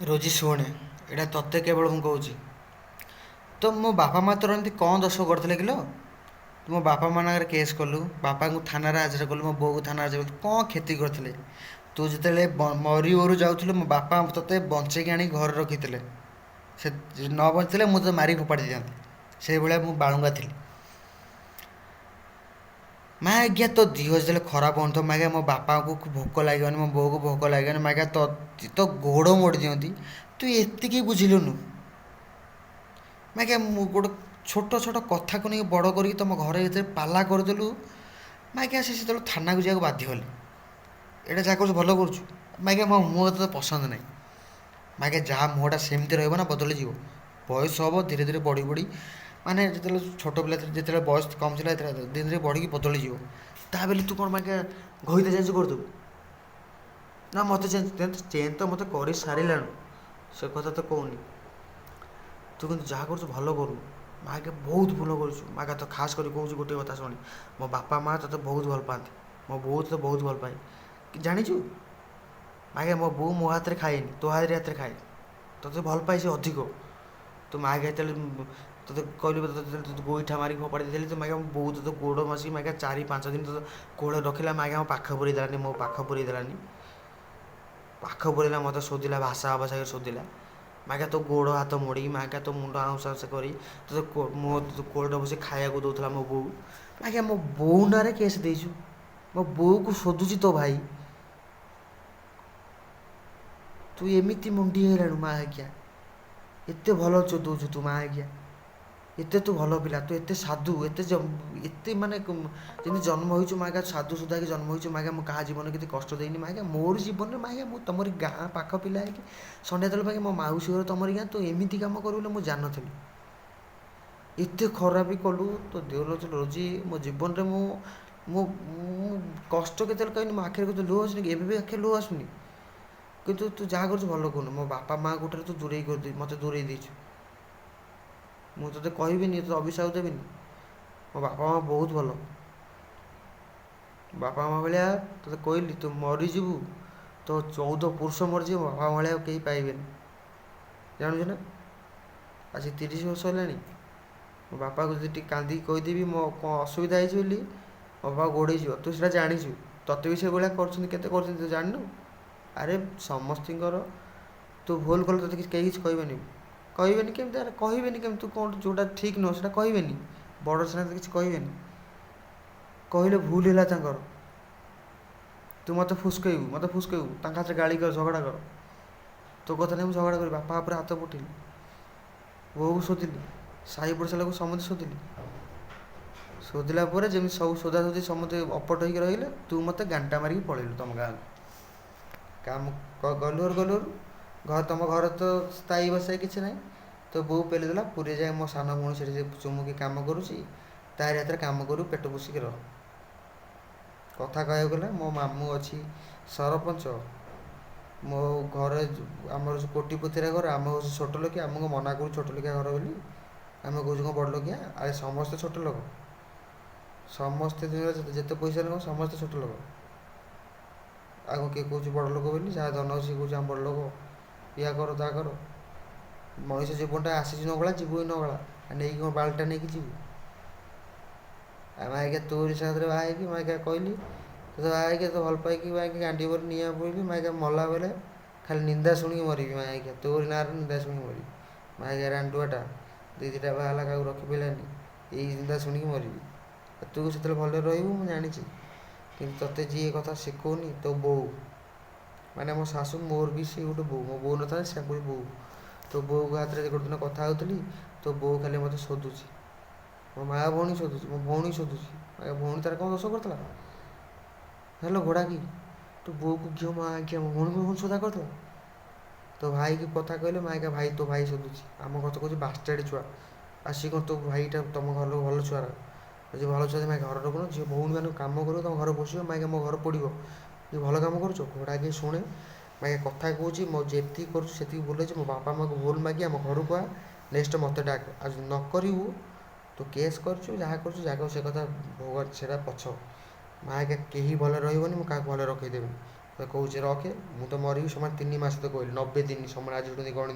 ରୋଜି ଶୁଣେ, ଏଇଟା ତୋତେ କେବଳ ମୁଁ କହୁଛି। ତ ମୋ ବାପା ମା ତୋର ଏମିତି କ'ଣ ଦୋଷ କରିଥିଲେ କିଲୋ? ତୁ ମୋ ବାପା ମା ନାଁରେ କେସ୍ କଲୁ, ବାପାଙ୍କୁ ଥାନାରେ ହାଜର କଲୁ, ମୋ ବୋଉକୁ ଥାନାରେ ହାଜର କଲୁ, କ'ଣ କ୍ଷତି କରିଥିଲେ? ତୁ ଯେତେବେଳେ ମରି ମରୁ ଯାଉଥିଲୁ, ମୋ ବାପା ତୋତେ ବଞ୍ଚେଇକି ଆଣିକି ଘରେ ରଖିଥିଲେ। ସେ ନ ବଞ୍ଚିଥିଲେ ମୁଁ ତୋତେ ମାରିକି ଫୋପାଡ଼ି ଦେଇଥାନ୍ତି। ସେଇଭଳିଆ ମୁଁ ବାଳୁଙ୍ଗା ଥିଲି। ମା ଆଜ୍ଞା, ତୋ ଦିହ ଯେତେବେଳେ ଖରାପ ହେଉନଥିବ ମା ଆଜ୍ଞା, ମୋ ବାପାଙ୍କୁ ଭୋକ ଲାଗିବନି, ମୋ ବୋଉକୁ ଭୋକ ଲାଗିବନି, ମା ଆଜ୍ଞା ତୋ ଗୋଡ଼ ମୋଡ଼ି ଦିଅନ୍ତି। ତୁ ଏତିକି ବୁଝିଲୁନୁ ମା ଆଜ୍ଞା? ମୁଁ ଗୋଟେ ଛୋଟ ଛୋଟ କଥାକୁ ନେଇକି ବଡ଼ କରିକି ତୁମ ଘରେ ଯେତେବେଳେ ପାଲା କରିଦେଲୁ ମା ଆଜ୍ଞା, ସେ ସେତେବେଳେ ଥାନାକୁ ଯିବାକୁ ବାଧ୍ୟ ହେଲେ। ଏଇଟା ଯାହା କରୁଛୁ ଭଲ କରୁଛୁ? ମା ଆଜ୍ଞା, ମୋ ମୁହଁ ତୋତେ ପସନ୍ଦ ନାହିଁ। ମା ଆଜ୍ଞା, ଯାହା ମୁହଁଟା ସେମିତି ରହିବ ନା ବଦଳିଯିବ? ବୟସ ହେବ, ଧୀରେ ଧୀରେ ବଢ଼ି ବଢ଼ି, ମାନେ ଯେତେବେଳେ ଛୋଟ ପିଲା ଥିଲେ, ଯେତେବେଳେ ବୟସ କମ୍ ଥିଲା, ଯେତେବେଳେ ଧୀରେ ଧୀରେ ବଢ଼ିକି ବଦଳିଯିବ। ତା ବୋଲି ତୁ କ'ଣ ମା ଆଜ୍ଞା ଘଇତା ଚେଞ୍ଜ କରିଦେବୁ ନା ମୋତେ ଚେଞ୍ଜ? ଚେଞ୍ଜ ତ ମୋତେ କରିସାରିଲାଣୁ, ସେ କଥା ତ କହୁନି। ତୁ କିନ୍ତୁ ଯାହା କରୁଛୁ ଭଲ କରୁନୁ ମା ଆଜ୍ଞା, ବହୁତ ଭୁଲ କରୁଛୁ। ମା ଆଜ୍ଞା, ତ ଖାସ୍ କରି କହୁଛି ଗୋଟିଏ କଥା ଶୁଣି, ମୋ ବାପା ମା ତୋତେ ବହୁତ ଭଲ ପାଆନ୍ତି, ମୋ ବୋଉ ତୋତେ ବହୁତ ଭଲ ପାଏ, ଜାଣିଛୁ? ମା ଆଜ୍ଞା, ମୋ ବୋଉ ମୋ ହାତରେ ଖାଏନି, ତୋ ହାତରେ ଖାଏ। ତୋତେ ଭଲ ପାଏ ସେ ଅଧିକ। ତୋ ମା ଆଜ୍ଞା, ଯେତେବେଳେ ତୋତେ କହିଲି, ତୋତେ ଗୋଇଠା ମାରିକି ଫୋପାଡ଼ି ଦେଇଥିଲି, ତ ମା ଆଜ୍ଞା, ମୋ ବୋଉ ତୋତେ ଗୋଡ଼ ମାସିକି ମା ଆଜ୍ଞା 4-5 ଦିନ ତୋତେ କୋଳରେ ରଖିଲା। ମା ଆଜ୍ଞା, ମୋ ପାଖ ପୁରେଇ ଦେଲାନି, ମୋ ପାଖ ପୁରେଇ ଦେଲାନି, ପାଖ ପୁରେଇଲା, ମୋତେ ଶୋଧିଲା, ଭାଷା ଅଭାଷା କରି ଶୋଧିଲା। ମା ଆଜ୍ଞା, ତୋ ଗୋଡ଼ ହାତ ମୋଡ଼ିକି, ମା ଆଜ୍ଞା, ତୋ ମୁଣ୍ଡ ଆଉଁସା ଆଉଁସା କରି ତୋତେ ମୋ ତୋତେ କୋଳରେ ବସି ଖାଇବାକୁ ଦେଉଥିଲା ମୋ ବୋଉ। ମା ଆଜ୍ଞା, ମୋ ବୋଉ ନାଁରେ କେସ୍ ଦେଇଛୁ, ମୋ ବୋଉକୁ ଶୋଧୁଛି ତୋ ଭାଇ। ତୁ ଏମିତି ମୁଣ୍ଡି ହେଇଗଲାଣୁ ମା ଆଜ୍ଞା? ଏତେ ଭଲ ଚୋଦଉଛୁ ତୁ ମା ଆଜ୍ଞା? ଏତେ ତୁ ଭଲ ପିଲା, ତୁ ଏତେ ସାଧୁ, ଏତେ ଏତେ ମାନେ ଯେମିତି ଜନ୍ମ ହୋଇଛୁ ମା ଆଜ୍ଞା, ସାଧୁ ସୁଧା ହେଇକି ଜନ୍ମ ହୋଇଛୁ ମା ଆଜ୍ଞା। ମୁଁ କାହା ଜୀବନରେ କେତେ କଷ୍ଟ ଦେଇନି ମା ଆଜ୍ଞା, ମୋର ଜୀବନରେ। ମା ଆଜ୍ଞା, ମୁଁ ତମରି ଗାଁ ପାଖ ପିଲା ହେଇକି ସନ୍ଧ୍ୟା ତଳେ ପାଖେ ମୋ ମାଉସୀ ଘର ତମରି ଗାଁ, ତୁ ଏମିତି କାମ କରିବୁ ବୋଲି ମୁଁ ଜାଣିନଥିଲି। ଏତେ ଖରାପ ବି କଲୁ ତୋ ଦେହର ରୋଜି। ମୋ ଜୀବନରେ ମୁଁ ମୁଁ ମୁଁ କଷ୍ଟ କେତେବେଳେ କହିନି, ମୋ ଆଖିରେ କେତେ ଲୁହ ଆସୁନି କି? ଏବେ ବି ଆଖିରେ ଲୁହ ଆସୁନି। କିନ୍ତୁ ତୁ ଯାହା କରୁଛୁ ଭଲ କରୁନୁ। ମୋ ବାପା ମାଆଙ୍କ ଠାରୁ ତୁ ଦୂରେଇ କରିଦେଇ ମୋତେ ଦୂରେଇ ଦେଇଛୁ। ମୁଁ ତୋତେ କହିବିନି, ତୋତେ ଅଭିଶାପ ଦେବିନି। ମୋ ବାପା ମା ବହୁତ ଭଲ। ବାପା ମା ଭଳିଆ, ତୋତେ କହିଲି, ତୁ ମରିଯିବୁ, ତୋ 14 ପୁରୁଷ ମରିଯିବ, ମୋ ବାପା ଭଳିଆ ଆଉ କେହି ପାଇବେନି, ଜାଣୁଛୁ ନା? ଆଜି 30 ବର୍ଷ ହେଲାଣି, ମୋ ବାପାକୁ ଯଦି ଟିକେ କାନ୍ଦିକି କହିଦେବି ମୋ କ'ଣ ଅସୁବିଧା ହେଇଛି ବୋଲି, ମୋ ବାପା ଗୋଡ଼େଇଯିବ। ତୁ ସେଇଟା ଜାଣିଛୁ, ତୋତେ ବି ସେଭଳିଆ କରୁଛନ୍ତି, କେତେ କରୁଛନ୍ତି ତୁ ଜାଣିନୁ? ଆରେ ସମସ୍ତଙ୍କର, ତୁ ଭୁଲ କଲେ ତୋତେ କିଛି କେହି କିଛି କହିବେନି? କହିବେନି କେମିତି? ଆରେ କହିବେନି କେମିତି? ତୁ କ'ଣ ଯେଉଁଟା ଠିକ୍ ନୁହଁ ସେଇଟା କହିବେନି? ବଡ଼ ସିନା କିଛି କହିବେନି, କହିଲେ ଭୁଲ ହେଲା ତାଙ୍କର। ତୁ ମୋତେ ଫୁସ୍କେଇବୁ, ମୋତେ ଫୁସ୍କେଇବୁ, ତାଙ୍କ ହାତରେ ଗାଳି କର, ଝଗଡ଼ା କର। ତୋ କଥା ନେଇ ମୁଁ ଝଗଡ଼ା କରିବି, ବାପା ଉପରେ ହାତ ପଠେଇଲି, ବୋଉକୁ ଶୋଧିଲି, ସାହି ପଡ଼ିଶା ଲୋକ ସମସ୍ତେ ଶୋଧିଲି। ଶୋଧିଲା ପରେ ଯେମିତି ସବୁ ଶୋଧା ଶୋଧି ସମସ୍ତେ ଅପଟ ହେଇକି ରହିଲେ, ତୁ ମୋତେ ଗାଣ୍ଟା ମାରିକି ପଳେଇଲୁ ତୁମ ଗାଁକୁ। କାମ ଗଲୁର ଗଲୁର ଘର, ତୁମ ଘର ତ ସ୍ଥାୟୀ ବସାଇ କିଛି ନାହିଁ। ତୋ ବୋଉ ପେଲି ଦେଲା ପୁରୀ ଯାଏ। ମୋ ସାନ ଭଉଣୀ ସେଠି ସେ ଚୁମୁକି କାମ କରୁଛି, ତାରି ହାତରେ କାମ କରିବୁ, ପେଟ ପୋଷିକି ରହ। କଥା କହିବାକୁ ଗଲେ ମୋ ମାମୁଁ ଅଛି ସରପଞ୍ଚ, ମୋ ଘରେ ଆମର ଯେଉଁ କୋଟିପତିର ଘର, ଆମେ ହେଉଛି ଛୋଟ ଲୋକିଆ। ଆମକୁ ମନା କରୁ ଛୋଟ ଲୋକିଆ ଘର ବୋଲି, ଆମେ କହୁଛୁ କ'ଣ ବଡ଼ ଲୋକିଆ? ଆରେ ସମସ୍ତେ ଛୋଟ ଲୋକ, ସମସ୍ତେ ଯେତେ ପଇସା ଲୋକ ସମସ୍ତେ ଛୋଟ ଲୋକ। ଆଉ କିଏ କହୁଛି ବଡ଼ ଲୋକ ବୋଲି? ଯାହା ଧନ ଅଛି କହୁଛି ଆମ ବଡ଼ ଲୋକ, ଇୟା କର ତା କର। ମଣିଷ ଜୀବନଟା ଆସିଛି ନଗଳା, ଯିବୁ ହିଁ ନଗଳା, ନେଇକି କ'ଣ ବାଳଟା ନେଇକି ଯିବୁ? ଆମେ ଆଜ୍ଞା ତୋରି ସାଥିରେ ବାହା ହେଇକି, ମୁଁ ଆଜ୍ଞା କହିଲି ତୋତେ ବାହା ହେଇକି, ତୋତେ ଭଲ ପାଇକି ଆଜ୍ଞା ଗାଣ୍ଡି ଉପରେ ନିଆଁ ପୋଇଲି। ମା ଆଜ୍ଞା, ମଲା ବେଳେ ଖାଲି ନିନ୍ଦା ଶୁଣିକି ମରିବି ମା ଆଜ୍ଞା, ତୋରି ନାଁରେ ନିନ୍ଦା ଶୁଣିକି ମରିବି। ମା ଆଜ୍ଞା, ରାଣ୍ଡୁଆଟା ଦୁଇ ଦୁଇଟା ବାହା ହେଲା, କାହାକୁ ରଖିପାରିଲାନି, ଏଇ ନିନ୍ଦା ଶୁଣିକି ମରିବି। ତୁ ସେତେବେଳେ ଭଲରେ ରହିବୁ ମୁଁ ଜାଣିଛି। କିନ୍ତୁ ତୋତେ ଯିଏ କଥା ଶିଖଉନି, ତୋ ବୋଉ, ମାନେ ମୋ ଶାଶୁ, ମୋର ବି ସିଏ ଗୋଟେ ବୋଉ, ମୋ ବୋଉ ନଥାଏ ସେ କହୁଛି ବୋଉ। ତୋ ବୋଉଙ୍କ ହାତରେ ଗୋଟେ ଦିନ କଥା ହେଉଥିଲି, ତୋ ବୋଉ ଖାଲି ମୋତେ ଶୋଧୁଛି, ମୋ ମା ଭଉଣୀ ଶୋଧୁଛି, ମୋ ଭଉଣୀ ଶୋଧୁଛି। ଭଉଣୀ ତାର କ'ଣ ଦୋଷ କରିଥିଲା? ହେଲୋ ଘୋଡ଼ା କି ତୋ ବୋଉକୁ ଘିଅ। ମା ଆଜ୍ଞା, ମୋ ଭଉଣୀକୁ କ'ଣ ସୋଧା କରିଥିଲା? ତୋ ଭାଇକି କଥା କହିଲେ ମା ଆଜ୍ଞା, ଭାଇ ତୋ ଭାଇ ଶୋଧୁଛି ଆମ କଥା, କହୁଛି ବାଷ୍ଟାଡ଼ି ଛୁଆ। ଆସିକି କ'ଣ ତୋ ଭାଇଟା ତମ ଘର ଲୋକ ଭଲ ଛୁଆର? ଯଦି ଭଲ ଛୁଆ ମା ଘର ରଖୁନ, ଝିଅ ଭଉଣୀମାନଙ୍କୁ କାମ କରିବ, ତମ ଘରେ ପୋଷିବ, ମା ଆଜ୍ଞା ମୋ ଘର ପୋଡ଼ିବ। ଯେ ଭଲ କାମ କରୁଛ? ଘୋଡ଼ା କିଏ ଶୁଣେ ମା ଆଜ୍ଞା, କଥା କହୁଛି, ମୋ ଯେତିକି କରୁଛୁ ସେତିକି ଭୁଲ ହେଇଛି। ମୋ ବାପା ମାଆକୁ ଭୁଲ ମାଗି ଆମ ଘରକୁ ଆ, ନେକ୍ସଟ ମୋତେ ଡାକ। ଆଉ ଯଦି ନ କରିବୁ, ତୁ କେସ୍ କରିଛୁ, ଯାହା କରୁଛୁ ଯାହା କରୁ, ସେ କଥା ଭଗବାନ, ସେଇଟା ପଛ। ମା ଆଜ୍ଞା, କେହି ଭଲ ରହିବନି, ମୁଁ କାହାକୁ ଭଲ ରଖେଇଦେବିନି। ତୋତେ କହୁଛି ରଖେ, ମୁଁ ତ ମରିବି ସମାନ 3 ମାସ। ତ କହିଲି 90 ଦିନ ସମାନ, ଆଜି ଗଣି,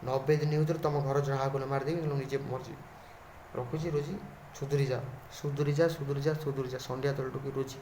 90 ଦିନ ଭିତରେ ତମ ଘର ଯାହାକୁ ମାରିଦେବି, ନହେଲେ ନିଜେ ମରିଯିବି। ରଖୁଛି ରୋଜି, ସୁଧୁରି ଯା, ସୁଧୁରି ଯା, ସୁଧୁରି ଯା, ସୁଧୁରି ଯା। ସନ୍ଧ୍ୟା ତଳେ ଟୁକି ରୋଜି।